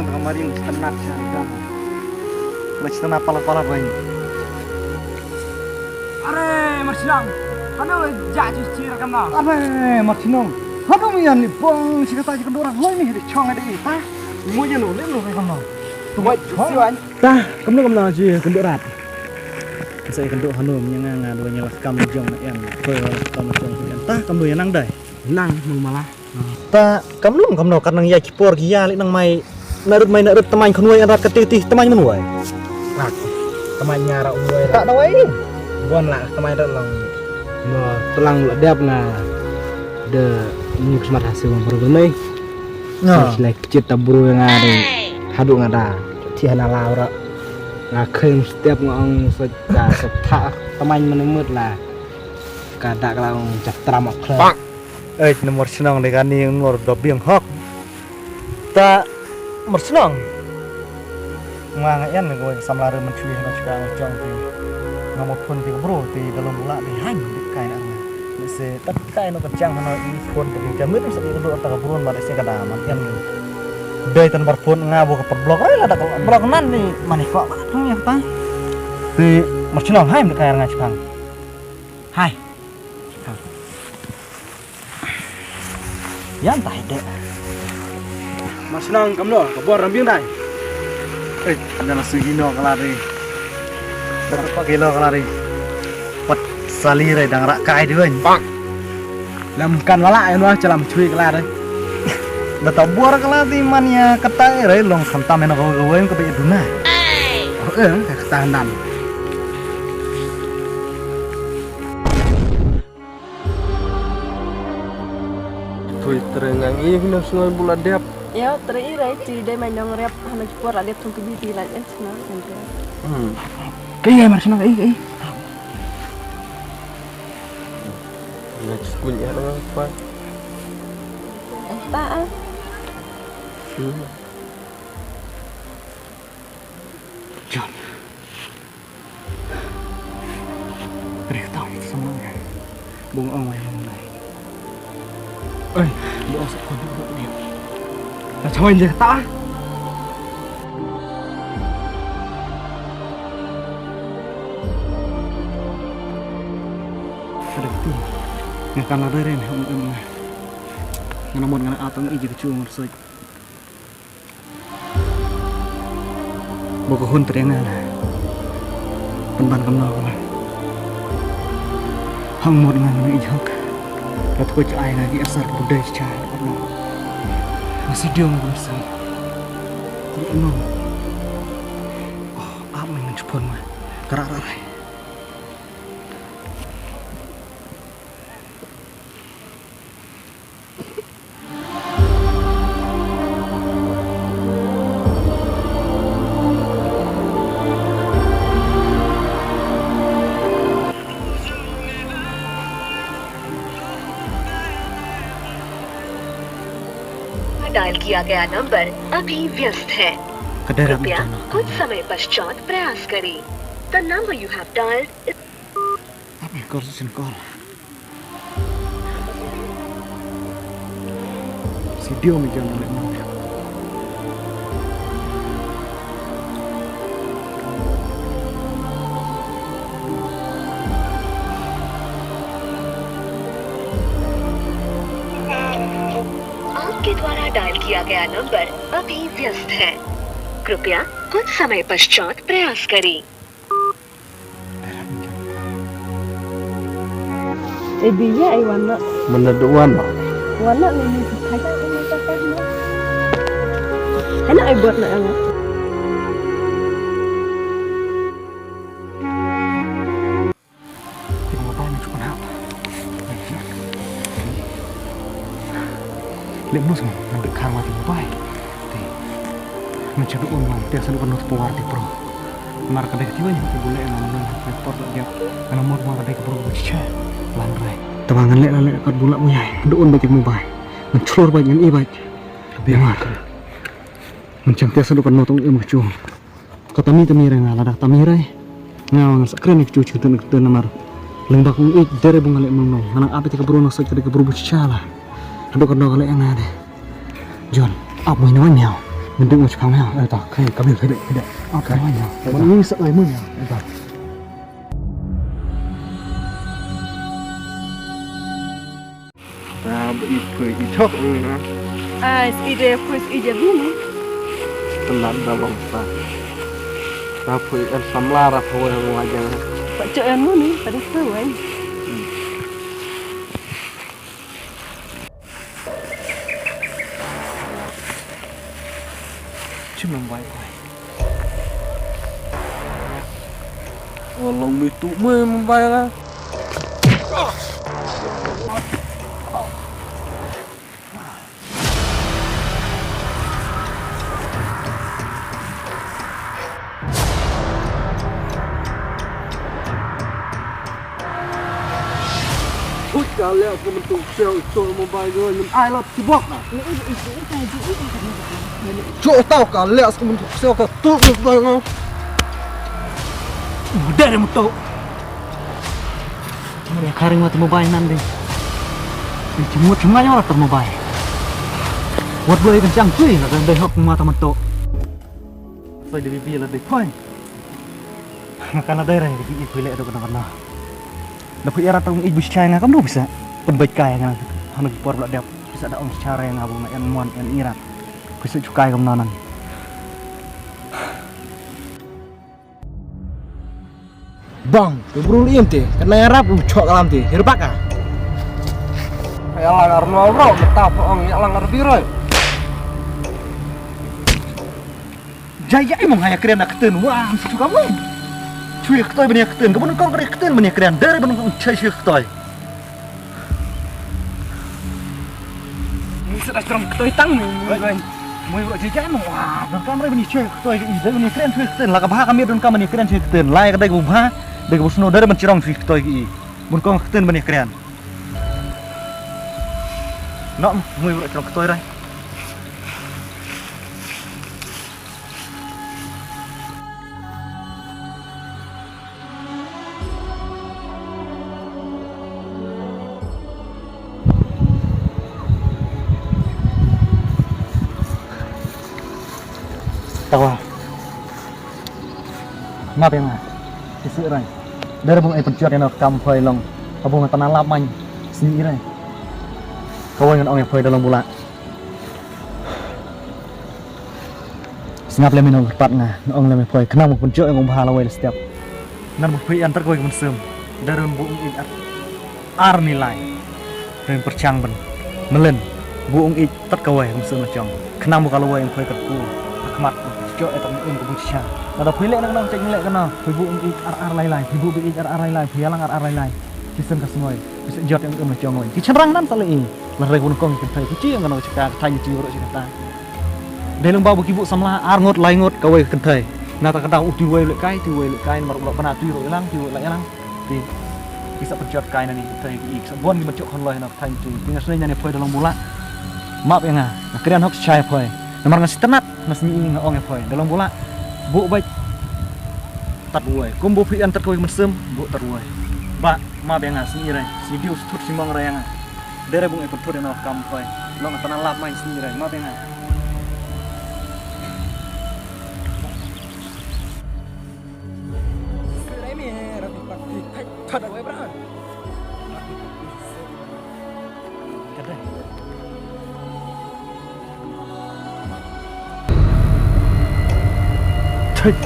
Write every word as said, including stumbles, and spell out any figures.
Ka mari ngi sngewtynnat sha ka. Ngi sngewtynnat pala pala bang. Are, Marshnong. Hano ja ju chi ra kamna. Are, Marshnong. Hano mi yan ni bang shi kata shi ka dora. Hoi mi de chong de ta. Mo ye no le no kamna. Tu mo chong. Ta, kamna kamna ji kynduh rat. Sa kynduh hano mi nga nga dua nyala kam jong na yan. Ko kam jong yan. Ta kamna yan nang dai. Nang mung mala. Ta kamno kamno kat nang ïa ki por ki ïa leh nang mai na rut mai na rut tamain khun wai rat ka ti ti tamain mun wai. Rat tamain nya ra um wai. Ta da wai. Bon la tamain rat lang. No tlang la dep nga de ni smat hasil baru mai. No. Lek cit ta bru nga de hadu nga da ti hana la ra. Nga khem step nga ong sa ta sa ta tamain mun mut la. Ka da ka la ong jap tram ak. Ei, na Marshnong de kani ngor da biang hok. Ta Marshnong. Nga nga yan ko samla re mentri na chuka nga chong ti. Nga mo phone ti bro ti dalam bula di han di kai na. Ni se tat kai no ka chang hano i phone ti jam ni sa i do ta ka bro ma de se ka da man yan. Dei tan bar phone nga bo ka per blok re la da ka blok nan ni mani ko. Ni ta. Ti Marshnong hai ni kai nga chukang. Hai. Yan tai de. Marshnong kamno ka bor ram biang dai. Eh, na su hino kalari. Dapat kilo kalari. Pat sali re dang rak kai di wen. Pak. Lam kan wala eno chalam chui kalari. Da ta bor kalari man ya katai re long khantam eno ka wen ka be duna. Eh, ka kata nan. Thui trei ngang i hino sngoi bula dep. Ïa trei i rei ti dei mai nong rep hana ki por la dep thung ki bi ti la en sna en rep. Hmm. Kei ïa mar sna ei ei. Na skun ïa nang pa. Eh ta ah. Hmm. John. Reh tau sama ngai. Bung ong wai long ngai. Oi, bung ong sa kon bung ni. Na chawai je ta. Ada tu. Nga kan la dai ren hum em nga. Nga namon nga na atong iji kechu ngersoi. Ba ka hun trei nga la pynban kam nong la hang mot nga ngi jhok. Rat ko cha ai nga ki asar budai cha. Masih dia ngi bun sang. Di nong. Oh, ap mai ngan chupon ma. Kara rai. डायल किया गया नंबर अभी व्यस्त है। Ka dei rap. कृपया ni jana. कुछ समय पश्चात प्रयास करें। The number you have dialed is Ap ni call session call. Sidio mi jan lek nang. आपके द्वारा डायल किया गया नंबर अभी व्यस्त है। कृपया कुछ समय पश्चात प्रयास करें। Ebi ya ai wan na. Mana da wan na. Wan na ni ni ka ka ni ka ka ni. Hana ai bot na ang. Ti mo ba ni chukan hap. Lem no sama ngan dek khang mati mo bai. Ti. Ngan chadu un man ti asan kan not po war ti pro. Mar ka dei ka tiwai, ka bule nga nang ka por la diap. Nga nang mor mar ka dei ka bru ka chicha. Lan rai. Tama ngan leh la leh kat bula buyai. Ndu un bajik mobile. Ngan chlor baj ngan i baj. Biar mar. Ngan chang tiasa dukan notong im ka chung. Ka tami tami rai nga lada tami rai. Nga ngan sakren ka chung chung tun tun namar. Leng bak ung ik dere bunga leh mong nong. Ngan ang ape ka bru nang soi ka dei ka bru bu chicha la. Hadu ka dok leh nga de. John, ap mo ina wan miau. Ding u chkang ya, eh, ta, kai, ka bil, kai, kai. Ah, kai ya. Mun ni sa ai mun ya. Eh, ta. Ah, ba i pui i chok ni na. Ai, i de pui i de ni. Tenan da bang sa. Ra pui en samla ra pui en wajang. Ba chok en ni, pada sa wai. Chim mobile ko. Long mi tu me mobile la. Ui, ka leh ka mynta siaw, siaw mobile ko, ngam ai lap sibok na. Siaw tau ka leh ka mynta siaw ka tu mobile ko. Udah deh mynta. Mari karing mata mobile nan deh. Ni cuma cuma yang rata mobile. Wat boleh kencang cuy, nak deh hok mata mentok. Sai dei bibi la dei poi. Nga kan la dei rai dei i poi leh do kana kana. Da poi ira tong i bu shai nga kam du bisa. Pynbeit kai nga. Hanu ki por bla dep. Bisa da ong share nga bu nga en mon en ira. Bisa chukai kam nanan. Bang, tu brul im te. Kana yarap u chok alam te. Hirbak ah. Ya lang ar no bro, mata ong ya lang ar biroi. Jaya imong haya kren na ktun wa am situ kamu. Chui ktoi bani ktun, kamu kong kren ktun bani kren. Dari bani kong chui chui ktoi. Ni sudah strong ktoi tang ni. Mui bro jaya no. Wa, bani kam rai bani chui ktoi ki. Dari bani kren chui ktun. Laka bha kami don kam bani kren chui ktun. Lai ka dai ku bha, dai ku sno dari bani chirong chui ktoi ki. Bani kong ktun bani kren. Nok mui bro strong ktoi rai. Tawa. Map ïa nga. Shisha rai. Dei bun ai pynjot ïa no kam poi long. Ka bun tana lap man. Sni rai. Ka wai ngan ong ïa poi da long bula. Sngap lem ïa no pat nga, nga ong lem ïa poi, khnang ba pynjot ïa kong bha lawei la step. Nan ba phi ïan tat kawei ka mynsiem, da ren bu ong ïeit ar, ar ni lai. Ren pyrchang ban mlien, bu ong ïeit tat kawei ka mynsiem la jong. Khnang ba ka lawei ong poi kat ku, ka khmat, jot ïa tat ong ka bu cha. Nada phi leh na ka nong check leh ka na, phi bu ong ïeit ar ar lai lai, phi bu ong ïeit ar ar lai lai, phi ïalang ar ar lai lai. Ki sien ka snoi. Pisa jot ïa um la jong oi. Ki chynrang nan sa le i. La rei bun kong ki kynthei. Ki chi ïa nga nong chaka ka thaiñ chi ro chi kata. Dei long ba bu ki bu samla ar ngut lai ngut kawei ka kynthei. Na ta ka dau u tui wei le kai, tui wei le kai, mar u lok bana tui ro ilang, tui wei la ilang. Ti. Ki sa pynjot kai na ni kynthei ki. Sa bon ki ban chok khon loi na ka thaiñ chi. Ti nga snei na ni phoi da long bula. Map ïa nga. Nga krian hok chai phoi. Namar nga sitanat. Nga sngi i nga ong ïa phoi. Da long bula. Bu bait. Tat wei. Kum bu phi an tat kawei ka mynsiem. Bu tat wei. Ba. Map ïa nga, sngi rai, sngi diew sthut sngi mong rai ïa nga. Dei rai bun ai pynthut ïa no kam poi. Long tana lap mai sngi rai, map ïa nga. Thut.